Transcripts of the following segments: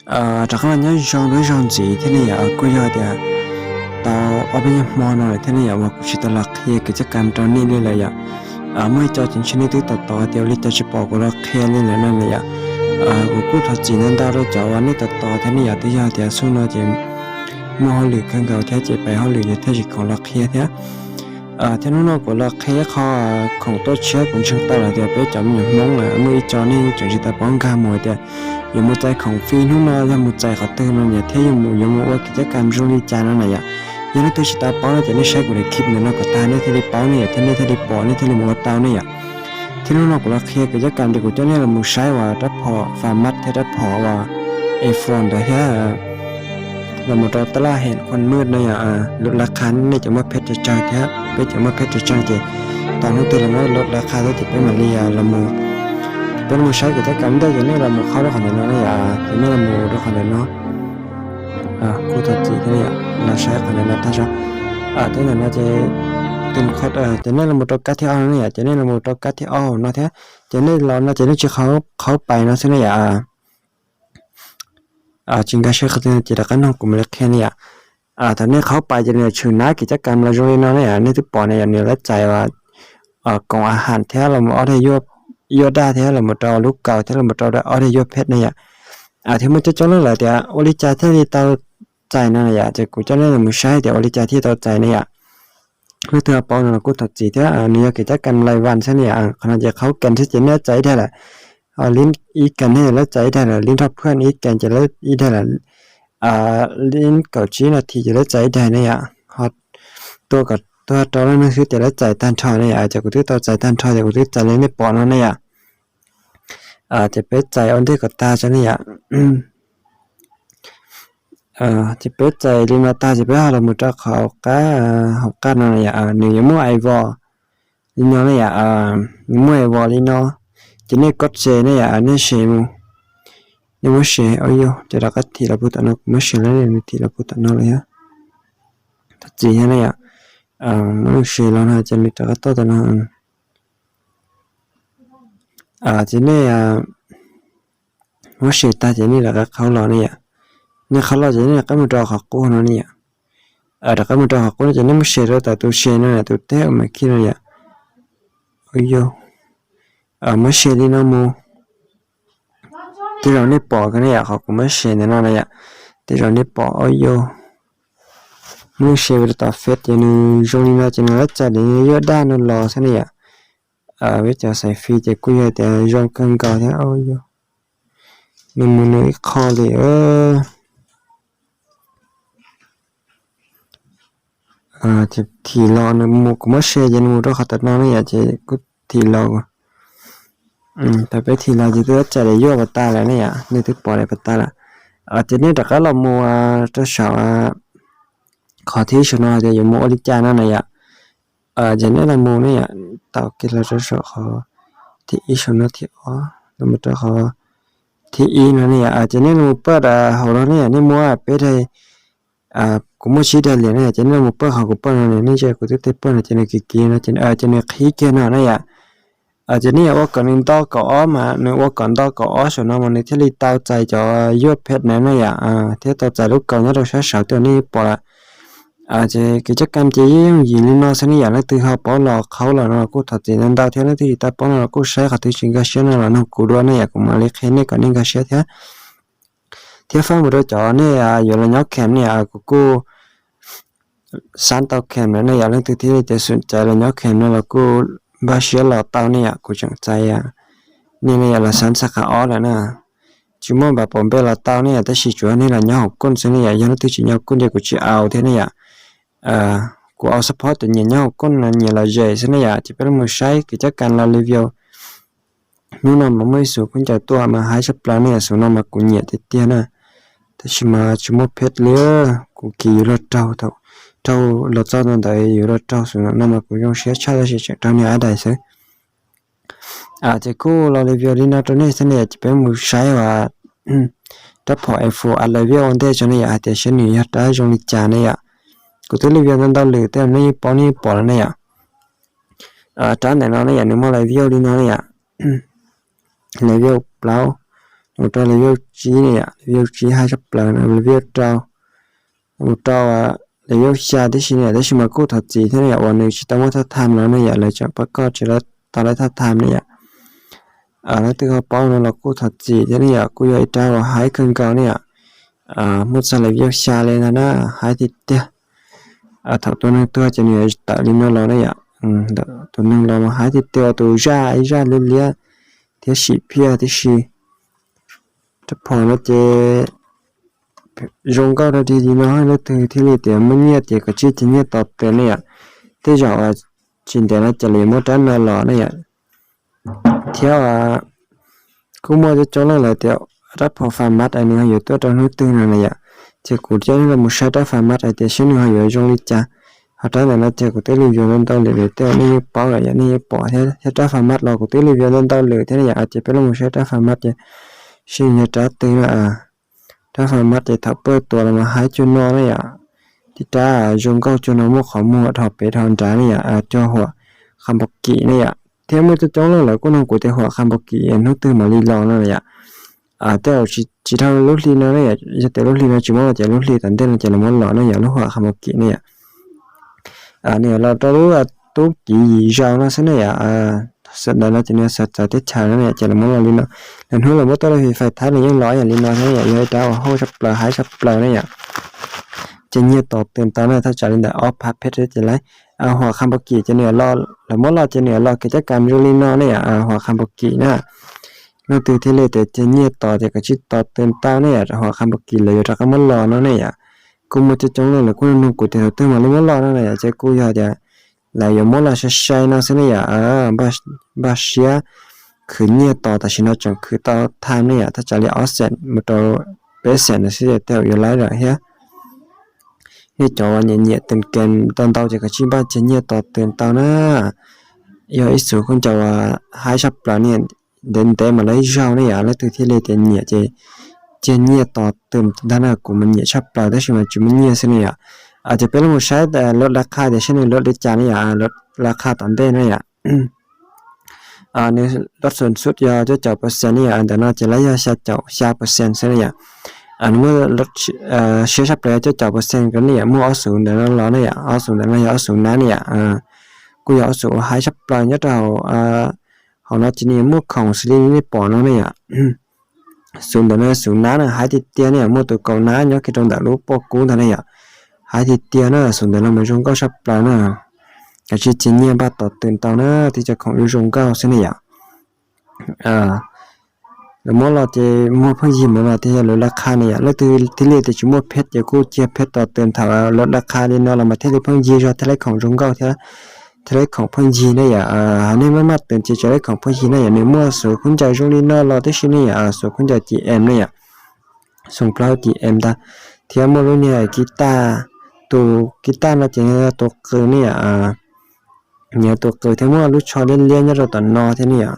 Rov qab los nyob zoo rau zaug ntxiv thiab ne yom. Kuj yog tias tau ob peb nyuag hmo no lawm thiab ne yom uas kuv tsis tau los qhia kwv coj kam rau nej li lawm yom. Muaj ib co ces ntshe nej twb tos tos tias ua li cas tsis pom kuv los qhia li lawm no ne yom. Kuv kuj thov txim ntau ntau rau cov uas nej tos tos thiab ne yom, twb yog tias xub no ces muaj hauj lwm kawg nkaus thiab ces pem hauj lwm ces thiaj tsis khoom los qhia thiab. Thiab hnub no kuv los qhia ib qho khoom tuaj tshiab, kuv ntseeg tau lawm tias peb cov me nyuam Hmoob muaj ib co nej tseem tsis tau paub nkag mus tias yuav mus txais khoom free hnub no yog mus txais qhov twg no yom, thiab yuav mus ua kwv coj kam zoo li cas no na yom. Yog leej twg tsis tau paub no ces nej saib kuv daim clip ntawm no kom tag nej thiaj li paub ne yom, thiab nej thiaj li pom nej thiaj li mus ua tau ne yom. Thiab hnub no kuv los qhia kwv coj kam ces kuv coj nej los mus saib uas rab phom Farmart thiab rab phom uas iPhone ntawd thiab los mus rau tab laj hem Walmart no yom. Lub laj qha nej cov muaj pheb tsawg tsawg thiab peb cov muaj pheb tsawg tsawg ces tos hnub twg los muab lub laj qha xwb ces peb mam li los mus, peb los mus saib kwv coj kam ntej ces nej los mus qhaub rau qhov ntawm no ne yom, ces nej los mus rau qhov ntawm no. Kuv thov txim thiab los saib qhov ntawm no tag zog. Tej ntawm no ces, ces nej los mus rau kab thib ob no ne yom, ces nej los mus rau kab thib ob hauv no thiab, ces nej los no ces nej tsis qhaub pais no xwb ne yom. Tsis nkag siab qhov twg ces rov qab nug kuv mam li qhia ne yom. Thaum nej qhaub pais ces nws yuav tshwm nab kwv coj kam los zoo li no ne yom, nej twb pom ne yom, nws lawv txais koom a has thiab los mus ob daim yuaj daj thiab los mus rau lub kaus thiab los mus rau ob daim yuaj phet ne yom. Thiab muaj coob coob leej lawv tias ua li cas thiaj li tau txais no na yom, ces kuv coj nej los mus saib tias ua li cas thiaj tau txais ne yom. Leej twg ho paub no los kuj thov txim thiab, nws yog kwv coj kam lais vas xwb ne yom. Qhov no ces qhaub kas xwb ces nej txais ib daim lawm, lib ib kas ne lawv txais ib daim lawm, lib nrho phaj ib kas ces lawv ib daim lawm, lib kaum tsib nas this ces lawv txais ib daim ne yom. Ho tua kom tuag rau leej neeg xwb ces lawv txais tag nrho ne yom. Ces kuv twb tau txais tag nrho ces kuv twb txais li nej pom no ne yom. Ces peb txais ua ntej kom tag tso ne yom. Ces peb txais li no tag ces peb ho los mus rau qhov hauv qab no yom, nws yuav muaj ivos li no ne yom, nws muaj ivos li no, ces nej kov se ne yom, nej se mus, nej muab se, o yog ces rov qab thim los puag tom no, kuv muab se lawm, nws thim los puag tom no lawm thiab. Thov txim thiab ne yom, muab se los no ces nws rov qab tuaj tom no. Ces nej muab se tag ces nej rov qab qhaub los ne yom. Nej qhaub los ces nej rov qab mus rau qhov qub no ne yom. Rov qab mus rau qhov qub no ces nej muab se rau tom tus se no, tus teb uas mam khij no yom. Yog, muab se li no mus. Tej zaum nej pom ne yom, qhov kuv muab se ntawm no na yom. Tej zaum nej pom, o yog, muab se rau tom fej ces nws zoo li no ces nws lawv txais daim yuaj daj no los xwb ne yom. Peb cov xaiv fij ces kuj yog tias zoo kawg nkaus thiab, o yog, nws mus nws ib qho li. Thim los nws mus, kuv muab se ces nws mus rau qhov tom no ne yom, ces kuj thim los. Thaum peb thim los ces twb txais daim yuaj pas tas lawm ne yom, nej twb pom daim pas tas lawm. Ces nej rov qab los mus rau saum qhov thib saum no tias yuav mus ua li cas no na yom. Ces nej los mus ne yom, tau kiag los rau saum qhov thib ib saum no thib ob, los mus rau qhov thib ib no ne yom. Ces nej los mus paj hauv no ne yom, nej muab peb daim, kuv muaj tsib daim liam ne yom, ces nej los mus paj qhov kuv paj no, nej ntsia kuv twb tej paj no ces nws kiv kiv no ces nws qhib kiag no ne yom. Ces nej yuav ua kom nws nto kaum ob mas, nws ua kom nto kaum ob saum no mas nws thiaj li tau txais cov yuaj phet na ne yom, thiab tau txais lub kaus nyob rau sab saud tuaj nej pom lawm. Ces kwv coj kam ces yeej yooj yim li no xwb ne yom, leej twg ho paub los qhaub los no kuj thov txim ntau ntau thiab, leej twg tsis tau paub no los kuj saib qhov twg tsis nkag siab no los nug kuv dua ne yom, kuv mam li qhia nej kom nej nkag siab thiab. Thiab fab mus rau cov nej yuav los nyob camp ne yom, kuv kuj xab tau camp lawm ne yom, leej twg thiaj li tias xum caiv los nyob camp no los kuj npaj siab los tau ne yom, kuv tseem txais nej ne yom, los xab xab qhov ob lawm na. Tsis muaj npav pom npe los tau ne yom, tab sis tsuas yog nej los nyob hauv kooj xwb ne yom, yog leej twg tsis nyob kooj ces kuv tsis au thiab ne yom. Kuv au support cov nyiam nyob hauv kooj no nyiam los zem xwb ne yom, ces peb los mus saib kwv coj kam los review. Hnub no mas muaj ib xus khaub ncaws tuaj mas haib tshaj plaws ne yom, xus no mas kuv nyiam tiag tiag na. Tab sis mas tsis muaj phet li, kuv kis yuav luag raug, raug los txog ntawd yuav luag raug, xus no mas kuv zoo siab tshaj tab sis tseem raug niag ab dais xwb. Ces kuj los review li no rau nej xwb ne yom, ces peb mus saib uas rab phom iPhone a lawv viaj ua ntej tso ne yom, hais tias saib nws yog rab zoo li cas ne yom. Kuv twb review ntau ntau lwm tej nej yeej paub nej yeej pom lawm ne yom. Rab ntawm no ne yom, nws muaj lawv viaj li no ne yom. Lawv viaj plaub, mus rau level tsib ne yom, level tsib high tshaj plaws no, level rau, mus rau level xya tib si ne yom, tab sis mas kuj thov txim thiab ne yom, uas nws tsis tau muaj thaj tham no ne yom, lawv tseem pab koj tsis tau lawv thaj tham ne yom. Leej twg ho paub no los kuj thov txim thiab ne yom, kuj yog ib rab uas high kawg nkaus ne yom. Muaj txog level xya li ntag na, high tiag tiag. Thaum tus neeg tuag ces nws tawm li no los ne yom, tus neeg los mas high tiag tiag, tus zaj ib zaj liab liab thiab sim phiaj tib si. Rab phom no ces zoo nkauj rau dig li no, leej twg thiaj li tias muaj nyiaj ces kav tsij cia nyiaj tos tes ne yom. Tej zaum tsis ntev no ces lawv yuav muab rab no los ne yom. Thiab kuj muaj coob coob leej lawv tias rab phom fas mab es nws ho yuav tuaj rau hnub twg no na yom. Ces kuv coj nej los mus saib rab fas mab es tias seb nws ho yuav zoo li cas. Ho rab ntawm no ces kuv twb review ntau ntau lwm lawm, tej zaum nej yeej paub lawm yom, nej yeej pom thiab, thiab rab fas mab los kuv twb review ntau ntau lwm thiab ne yom. Ces peb los mus saib rab fas mab ces seb nws yog rab twg na. Rab fas mab ces thaum paj tuam los mas high cuag no ne yom. Tib rab zoo nkauj cuag no, muaj qhov muag dhos pem dhos nrad ne yom, cuag huam qha npau kim ne yom. Thiab muaj coob coob leej lawv kuj nug kuv tias huam qha npau kim hnub twg mam li los no yom. Tej zaum tsis dhau lub hli no ne yom, yog tias lub hli no tsis muab los ces lub hli tom ntej no ces lawv muab los ne yom, lub huam qha npau kim ne yom. Nws los rau lub tub kiv yim zaus no xwb ne yom. Sawv ntawm no ces nws xav txawv teb chaws no ne yom, ces lawv muab los li no. Lwm hnub lawv muab tuaj lub hli fais thab nws yeej los yam li no thiab ne yom, yog ib rab uas hauj tshaj plaws high tshaj plaws ne yom. Ces nyiaj tos twm tau na, thaj tsam li ntawm ob phav phev ces lawv, huam qha npau kim ces nws los, lawv muab los ces nws los kev caj kam zoo li no ne yom, huam qha npau kim na. Leej twg thiaj li tias ces nyiaj tos ces kav tsij tos twm tau ne yom, huam qha npau kim lawv yuav rov qab muab los no ne yom. Kuj muaj coob coob leej lawv kuj nug kuv tias thaum twg mam li muab los no na yom, ces kuj yog tias lawv yuav muab los sai sai no xwb ne yom. Npaj siab khwv nyiaj tos, tam sim no tseem khwv tau time ne yom, thaj tsam li ob xees mus rau peb xees no xwb ces tej zaum yuav laib lawm thiab. Nej cov uas nyiam nyiam twm kem ntau ntau ces kav tsij npaj cia nyiaj tos twm tau na. Yog ib xuv khaub ncaws uas high tshaj plaws ne, ntev ntev mas lawv ib zaug ne yom, leej twg thiaj li tias nyiam ces cia nyiaj tos twm ntag na, kuv mas nyiam tshaj plaws tab sis mas tsis muaj nyiaj xwb ne yom. Ces peb los mus saib lub lab qha tias seb nws lub li cas ne yom, lub lab qha tom ntej na yom. Nws lub xoom xub yog cuaj caum percent ne yom, ntawm no ces lawv yog xya caum xya percent xwb ne yom. Nws muaj siab tshaj plaws yog cuaj caum percent ko ne yom, muaj ob xuv ntawm no los ne yom, ob xuv ntawm no yog ob xuv nab ne yom. Kuj yog ob xuv uas high tshaj plaws nyob rau hauv no ces nws muaj khoom xws li nej pom no ne yom. Xuv ntawm no xuv nab na, high tiag tiag ne yom, muaj tus kaus nab nyob kiag rau ntawm lub pob kub ntag ne yom. High tiag tiag na, xuv ntawm no mas zoo nkauj tshaj plaws na. Kav tsij cia nyiaj npaj tos twm tau na, tib co khoom zoo zoo nkauj xwb ne yom. Lawv muab los ces muag pheej yig mus no thiaj yog lub lab qha ne yom. Leej twg thiaj li tias tsis muaj pheb ces kuj cia pheb tos twm thaum lub lab qha li no los mas thiaj li pheej yig zog thiab lab khoom zoo nkauj thiab, thiab lab khoom pheej yig ne yom. Nej maj maj twm ces tsam lab khoom pheej yig ne yom, nws muaj xuv khaub ncaws zoo li no los tib si ne yom, xuv khaub ncaws ci em ne yom, xoom plaub ci em ntag. Thiab muaj lub niag kib taj, tus kib taj no ces yog tus qws ne yom, yog tus qws thiab muaj lub tsho liab liab nyob rau tom no thiab ne yom.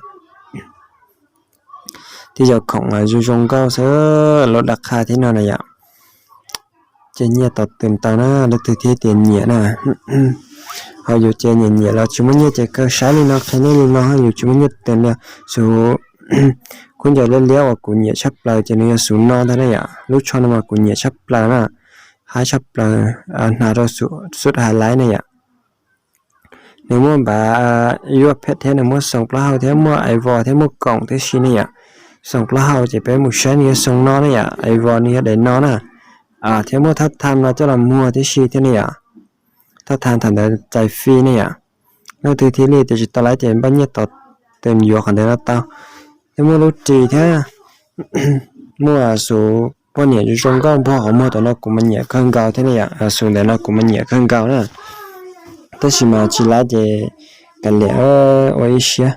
Tib co khoom zoo zoo nkauj xwb, lub lab qha thiab no na yom. Ces nyiaj tos twm tau na, leej twg thiaj tias nyiam na. Ho yus ces nyiam nyiam los tsis muaj nyiaj ces kawg saib li no qhia nej li no, yus tsis muaj nyiaj twm li. Xuv khaub ncaws liab liab uas kuv nyiam tshaj plaws ces nws yog xuv no ntag na yom. Lub tsho no mas kuv nyiam tshaj plaws na, high tshaj plaws, hnav rau xub hais laiv na yom. Nws muaj npav yuaj pheb thiab nws muaj xoom plaub hau thiab muaj ais vos thiab muaj koom tib si ne yom. Xoom plaub hau ces peb mus saib nws yog xoom no ne yom, ais vos nws yog daim no na. Thiab muaj thaj tham no coj los muag tib si thiab ne yom. Thaj tham thaum ntawd cais fi ne yom. Leej twg thiaj li tias tsis tau laiv ces npaj nyiaj tos twm yuav qhov ntawd no tau. Thiab muaj lub ris thiab. Muaj xuv poj niam zoo zoo nkauj npog qhov muag tom no kuv mas nyiam kawg nkaus thiab ne yom, xuv ntawm no kuv mas nyiam kawg nkaus na. Tab sis mas tsis laiv ces kav liam, ua ib siab.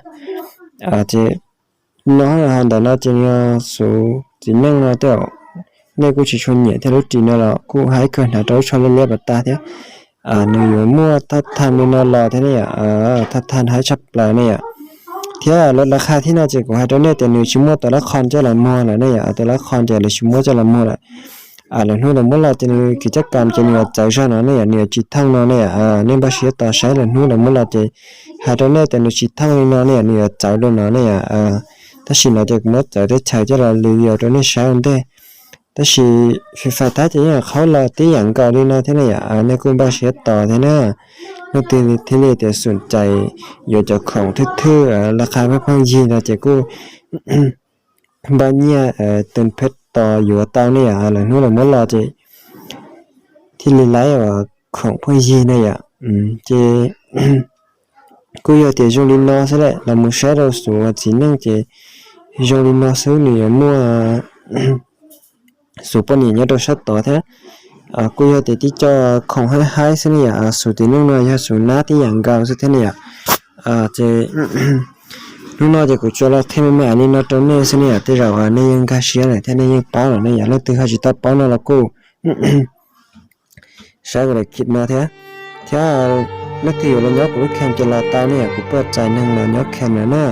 Ces no ho ntawm no ces yog xuv txiv neej no tej zaum nej kuj tsis tshua nyiam thiab, lub ris no los kuj haib kawg, hnav rau lub tsho liab liab pas tag thiab. Nws yuav muaj thaj tham li no los thiab ne yom, thaj tham haib tshaj plaws ne yom. Thiab lub lab qha thiab no ces kuv hais rau nej tias nws tsis muaj tus lab qho coj los muag lawm ne yom, tus lab qho ces lawv tsis muab coj los muag lawm. Lwm hnub lawv muab los ces nws kis caj kam ces nws yuav txawv zog no ne yom, nws yuav tsis thooj no ne yom. Nej npaj siab tos saib lwm hnub lawv muab los ces hais rau nej tias nws tsis thooj li no ne yom, nws yuav txawv dua no ne yom. Tab sis no ces kuv muab txawv teb chaws coj los review rau nej saib ua ntej. Tab sis Free Fire tab ces yeej qhaub los tib yam nkaus li no thiab ne yom, nej kuj npaj siab tos thiab na. Leej twg thiaj li tias xum cais yuav cov khoom thwj thwj laj qha pheej pheej yig no ces kuj npaj nyiaj tus pheej tos yuav tau ne yom, lawv hnub lawv muab los ces thiaj li laib uas khoom pheej yig na yom. Ces kuj yog tias zoo li no xwb lawm, los mus saib rau xum uas txiv neej ces zoo li no xwb, nws yuav muaj xum poj niam nyob rau sab tod thiab. Kuj yog tias tib co khoom haib haib xwb ne yom, xum txiv neej no yog xum nab tib yam nkaus xwb thiab ne yom. Ces hnub no ces kuv tsuas los qhia me me li no rau nej xwb ne yom, tej zaum nej yeej nkag siab lawm thiab nej yeej paub lawm ne yom, leej twg ho tsis tau paub no los kuj saib kuv daim clip no thiab. Thiab leej twg yuav los nyob kuv lub camp ces los tau ne yom, kuv puaj txais neeg los nyob camp lawm na.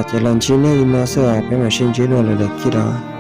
Ces los ntsib nej li no xwb os, peb mam sib ntsib dua lwm daim clip os.